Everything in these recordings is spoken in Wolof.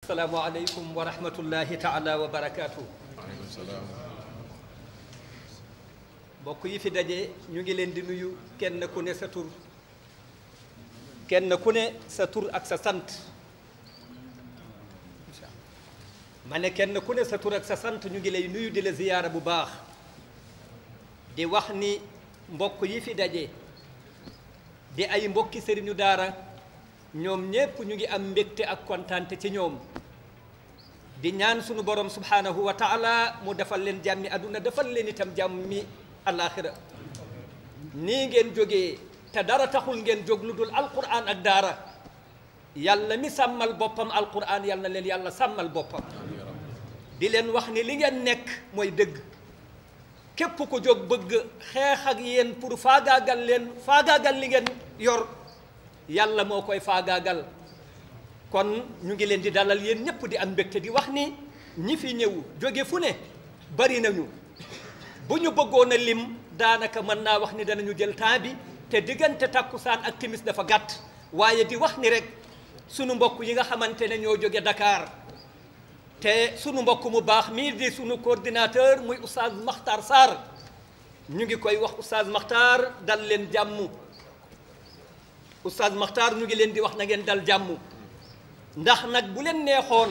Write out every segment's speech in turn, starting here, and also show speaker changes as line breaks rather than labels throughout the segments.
السلام عليكم ورحمة الله تعالى وبركاته. mbokk yi fi daje ñu ngi leen di nuyu kenn ku ne sa tur ak sa sant ma ne kenn ku ne sa tur ak sa sant ñu ngi lay nuyu di la ziyaara bu baax di wax ni mbokk yi fi daje di ay mbokki sëriñu daara ñoom ñépp ñu ngi am mbégte ak kontaante ci ñoom di ñaan sunu borom subhanahu wa taala mu defal leen jàmmi àdduna defal leen itam jàmmi alaaxira nii ngeen jógee te dara taxul ngeen jóg lu dul alquran ak daara yàlla mi sàmmal boppam alquran yàlla na leen yàlla sàmmal boppam di leen wax ni li ngeen nekk mooy dëgg képp ko jóg bëgg xeex ak yéen pour faagaagal li ngeen yor yàlla moo koy faagaagal kon ñu ngi leen di dalal yéen ñëpp di am mbégte di wax ni ñi fi ñëw jóge fu ne bari nañu bu ñu bëggoon a lim daanaka mën naa wax ni danañu jël temps bi te diggante takkusaan ak timis dafa gàtt waaye di wax ni rek sunu mbokk yi nga xamante ne ñoo jóge Dakar te sunu mbokk mu baax mii di sunu coordinateur muy oustaz Makhtar Sarr ñu ngi koy wax oustaz Makhtar dal leen jàmm oustaz Makhtar ñu ngi leen di wax na ngeen dal jàmm ndax nag bu leen neexoon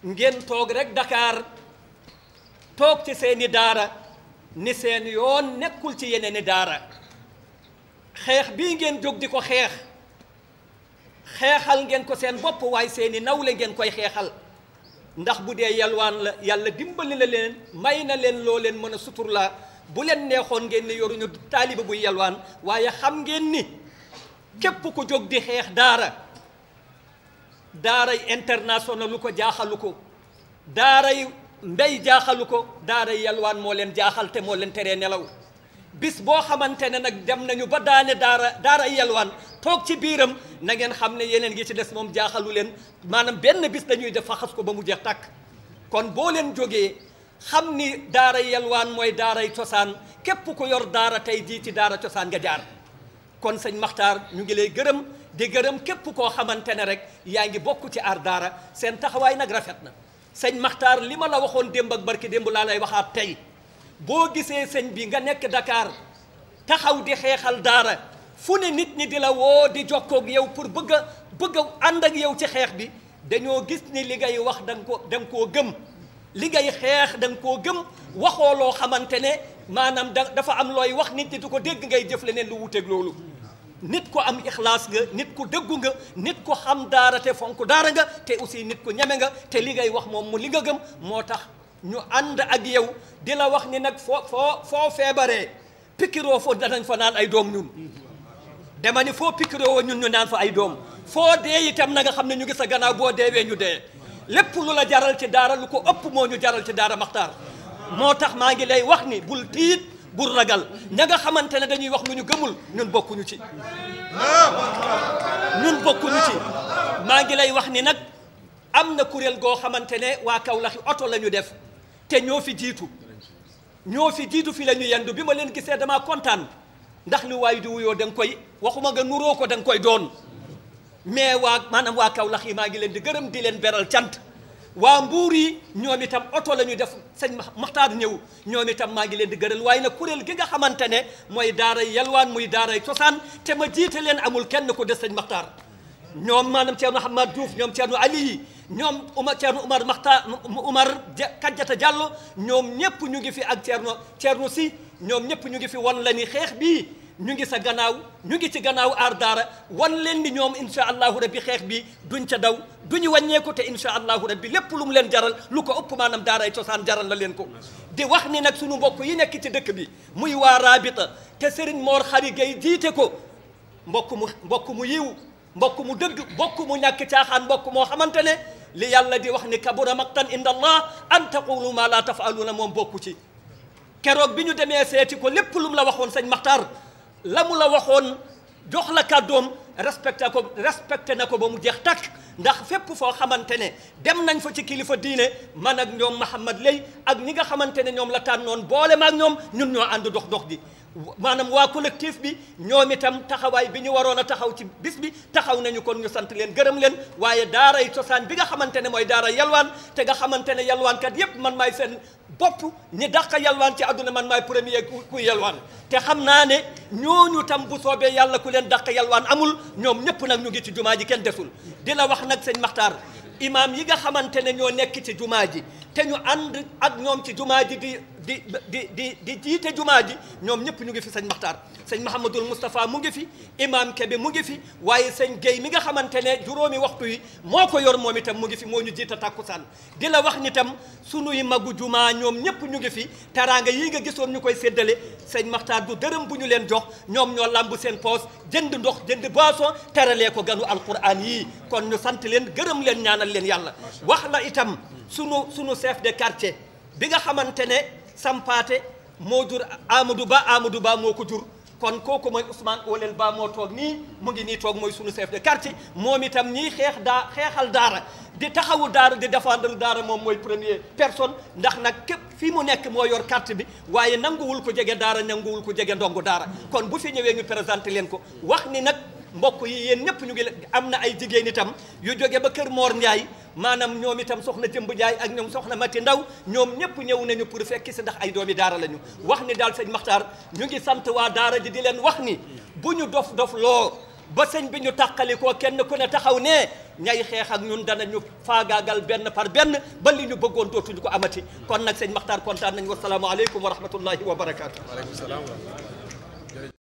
ngeen toog rek Dakar toog ci seeni daara ni seen yoon nekkul ci yeneeni daara xeex bii ngeen jóg di ko xeexal ngeen ko seen bopp waaye seeni nawle ngeen koy xeexal ndax bu dee yalwaan la yàlla dimbali na leen may na leen loo leen mën a sutur la bu leen neexoon ngeen ni yoruñu taaliba buy yalwaan waaye xam ngeen ni képp ku jóg di xeex daaray international lu ko jaaxalu ko daaray mbey jaaxalu ko daaray yalwaan moo leen jaaxal te moo leen teree nelaw bis boo xamante ne nag dem nañu ba daane daaray yalwaan toog ci biiram na ngeen xam ne yeneen yi ci des moom jaaxalu leen maanaam benn bis dañuy def faxas ko ba mu jeex tàkk kon boo leen jógee xam ni daaray yalwaan mooy daaray cosaan képp ku yor daara tey jii ci daara cosaan nga jaar kon sëñ Makhtar ñu ngi lay gërëm di gërëm képp koo xamante ne rek yaa ngi bokk ci aar daara seen taxawaay nag rafet na sëñ Makhtar li ma la waxoon démb ak barki démb laa lay waxaat tey boo gisee sëñ bi nga nekk Dakar taxaw di xeexal daara fu ne nit ñi di la woo di jokkoog yow pour bëgg a ànd ak yow ci xeex bi dañoo gis ni li ngay wax da nga koo gëm li ngay xeex da nga koo gëm waxoo loo xamante ne maanaam dafa am looy wax nit ñi du ko dégg ngay jëf leneen lu wuteeg loolu nit ko am ixlaas nga nit ku dëggu nga nit ko xam daara te fonk daara nga te aussi nit ko ñeme nga te li ngay wax moom mu li nga gëm moo tax ñu ànd ak yow di la wax ni nag foo feebaree pikiroo foo danañ fa naan ay doom ñun dama ni foo pikiroo ñun ñu naan fa ay doom foo dee itam na nga xam ne ñu ngi sa gannaaw boo deewee ñu dee lépp lu la jaral ci daara lu ko ëpp moo ñu jaral ci daara Makhtar moo tax maa ngi lay wax ni bul tiit bul ragal ña nga xamante ne dañuy wax lu ñu gëmul ñun bokkuñu ci maa ngi lay wax ni nag am na kuréel goo xamante ne waa Kaolack oto la ñu def te ñoo fi jiitu fi la ñu yendu bi ma leen gisee damaa kontaan ndax li waay di wuyoo da nga koy waxuma nga nuroo ko da nga koy doon mais maanaam waa Kaolack yi maa ngi leen di gërëm di leen beral cant waa Mbuur yi ñoom itam oto la ñu def sëñ Makhtar ñëw ñoom itam maa ngi leen di gëral waaye nag kuréel gi nga xamante ne mooy daaray yalwaan muy daaray cosaan te ma jiite leen amul kenn ku des sëñ Makhtar ñoom maanaam Thierno Hamad Diouf ñoom Thierno Ali yi ñoom Thierno Oumar Makhtar Oumar Kadiata Diallo ñoom ñëpp ñu ngi fi ak Thierno Sy ñoom ñëpp ñu ngi fi wan la ni xeex bii ñu ngi sa gannaaw ñu ngi ci gannaaw aar daara wan leen ni ñoom insha allahu rabbi xeex bi duñ ca daw duñu wàññeeku te insha allahu rabbi lépp lu mu leen jaral lu ko ëpp maanaam daaray cosaan jaral na leen ko di wax ni nag sunu mbokk yi nekk ci dëkk bi muy waa Rabita te Serigne Mor Khary Gueye jiite ko mbokk mu yiw mbokk mu dëgg mbokk mu ñàkk caaxaan mbokk moo xamante ne li yàlla di wax ni kabura maqtan inda allah an taqulu ma la tafaluna moom bokku ci keroog bi ñu demee seeti ko lépp lu mu la waxoon sëñ Makhtar la mu la waxoon jox la kàddoom respecté na ko ba mu jeex takk ndax fépp foo xamante ne dem nañ fa ci kilifa diine man ak ñoom Mouhamad Lay ak ñi nga xamante ne ñoom la tànnoon boole ma ak ñoom ñun ñoo ànd dox di maanaam waa collectif bi ñoom itam taxawaay bi ñu waroon a taxaw ci bis bi taxaw nañu kon ñu sant leen gërëm leen waaye daaray cosaan bi nga xamante ne mooy daara yalwaan te nga xamante ne yalwaankat yépp man maay seen bopp ñi dàq yalwaan ci àdduna man maay premier ku yalwaan te xam naa ne ñooñu tam bu soobee yàlla ku leen dàq yalwaan amul ñoom ñëpp nag ñu ngi ci jumaa ji kenn desul di la wax nag sëñ Maxtaar imaam yi nga xamante ne ñoo nekk ci jumaa ji te ñu ànd ak ñoom ci jumaa ji di jiite jumaa ji ñoom ñëpp ñu ngi fi sëñ Maxtaar sëñ Mouhamadul Moustapha mu ngi fi imaam Kebe mu ngi fi waaye sëñ Guèye mi nga xamante ne juróomi waxtu yi moo ko yor moom itam mu ngi fi moo ñu jiite takkusaan di la wax ni tam sunuy magu jumaa ñoom ñëpp ñu ngi fi teraanga yi nga gisoon ñu koy séddale sëñ Maxtaar du dërëm bu ñu leen jox ñoom ñoo lamb seen poos jënd ndox jënd boisson teralee ko ganu alquran yii kon ñu sant leen gërëm leen ñaanal leen yàlla wax la itam sunu chef de quartier bi nga xamante ne Sampaate moo jur Amadou Ba moo ko jur kon kooku mooy Ousmane Olel Ba moo toog nii mu ngi nii toog mooy sunu chef de quartier moom itam ñii xeexal daara di taxawu daara di défendre daara moom mooy première personne ndax nag képp fii mu nekk moo yor carte bi waaye nanguwul ko jege daara nanguwul ko jege ndongu daara kon bu fi ñëwee ñu présenté leen ko wax ni nag mbokk yi yéen ñëpp ñu ngi am na ay jigéen itam yu jóge ba kër Mor Ndiaye maanaam ñoom itam soxna Jëmb Ndiaye ak ñoom soxna Mati Ndaw ñoom ñëpp ñëw nañu pour fekki si ndax ay doomi daara lañu wax ni daal sëñ Maxtaar ñu ngi sant waa daara ji di leen wax ni bu ñu dof loo ba sëñ bi ñu tàqali ko kenn ku ne taxaw ne ñay xeex ak ñun danañu faagaagal benn par benn ba li ñu bëggoon dootuñu ko amati kon nag sëñ Maxtaar kontaan nañu wasalaamu aleykum wa rahmatullahi wa barakaatu.